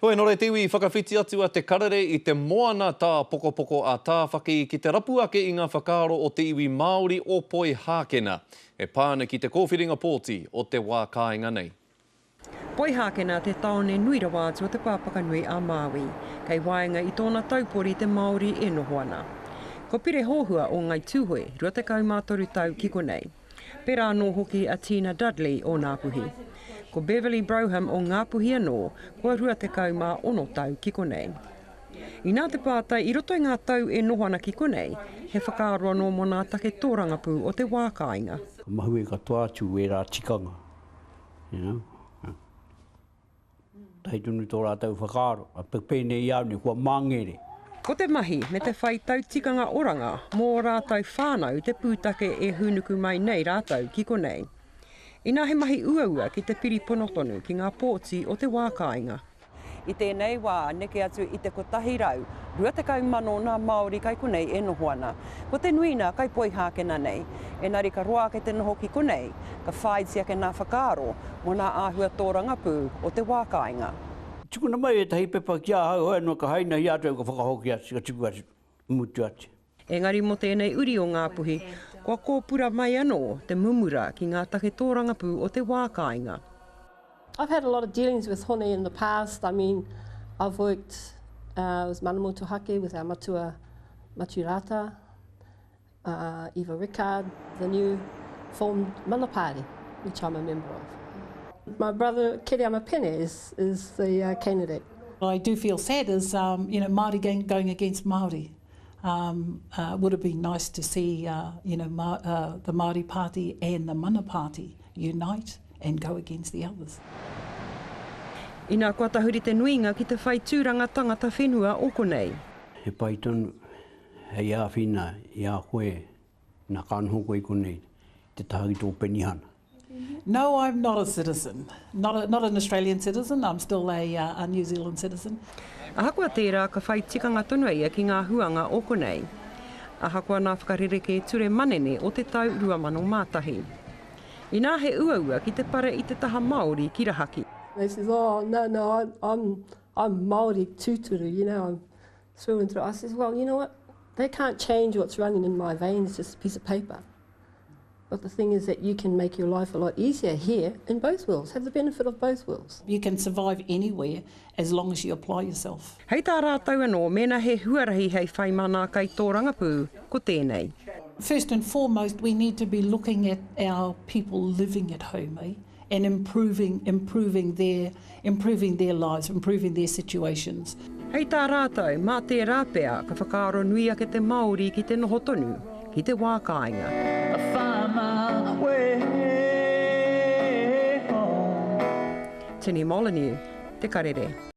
Hoi anō te iwi i whakawhiti atu a Te Karere i te moana tāpokopoko a Tāwhaki ki te rapu ake i ngā whakaaro o te iwi Māori o Poihākena e pā ana ki te kōwhiringa pōti o te wā kāinga nei. Poihākena te tāone nui rawa atu o Te Pāpakanui a Māui. Kei waenga i tōna taupori te Māori e noho ana. Ko Pire Hōhua o Ngai Tūhoe, 23 tau ki konei. Pērā anō hoki a Tina Dudley o Ngāpuhi. Ko Beverly Brougham o Ngāpuhi anō, kua 26 tau ki konei. Inā te pātai, i roto i ngā tau e noho ana ki konei, he whakaaro anō mō nā take tōrangapū o te wā kāinga. Ka mahue katoa atu wērā tikanga, you know. Tahi tonu tō rātou whakaaro, a pēnei i a au nei, kua māngere. Ko te mahi me te whai tautikanga oranga mō ō rātou whānau te pūtake e hūnuku mai nei rātou ki konei. Inā he mahi uaua ki te piri pono tonu ki ngā pōti o te wā kāinga. I tēnei wā, neke atu i te 120,000 nā Māori kai konei e noho ana. Ko te nuina kai Poihākena nei. Engari ka roa ake te noho ki konei, ka whāiti ake nā whakaaro mō nā āhua tōrangapū o te wā kāinga. Tukuna mai ētahi pepa ki ahau, hoi anō ka hainahia atu au ka whakahoki atu, ka tuku atu, mutu atu. Engari mō tēnei uri o Ngāpuhi, kua kōpura mai anō te mumura ki ngā take tōrangapū o te wā kāinga. I've had a lot of dealings with Hone in the past, I mean, I've worked with Mana Motuhake, with our matua Matiu Rata, Eva Rickard, the new formed Mana Party, which I'm a member of. My brother Kereama Pene is, is the uh, candidate. What I do feel sad is, um, you know, Māori gang going against Māori. Um, uh, would have been nice to see, uh, you know, Ma uh, the Māori Party and the Mana Party unite and go against the others. Ina kua tahuri te nuinga ki te whai tūranga tangata whenua o konei. He pai tonu hei āwhina i a koe nā ka noho koe i konei te taha ki tō penihana. No, I'm not a citizen. Not, a, not an Australian citizen, I'm still a, uh, a New Zealand citizen. Ahakoa tērā, ka whai tikanga tonu a ia ki ngā huanga o konei. Ahakoa nā whakarerekē ture manene o te tau 2001. Inā he uaua ki te pare i te taha Māori ki rahaki. They says, oh, no, no, I'm, I'm, I'm Māori tūturu, you know, I'm through and through. I says, well, you know what, they can't change what's running in my veins, just a piece of paper. But the thing is that you can make your life a lot easier here in both worlds, have the benefit of both worlds. You can survive anywhere as long as you apply yourself. Hei tā rātou anō, mēnā he huarahi hei whai mā nā kaitōrangapū, ko tēnei. First and foremost, we need to be looking at our people living at home, eh? and improving, improving their, improving their lives, improving their situations. Hei tā rātou, mā tērā pea ka whakaaro nui ake te Māori ki te noho tonu ki te wā kāinga. Tini Molyneux, Te Karere.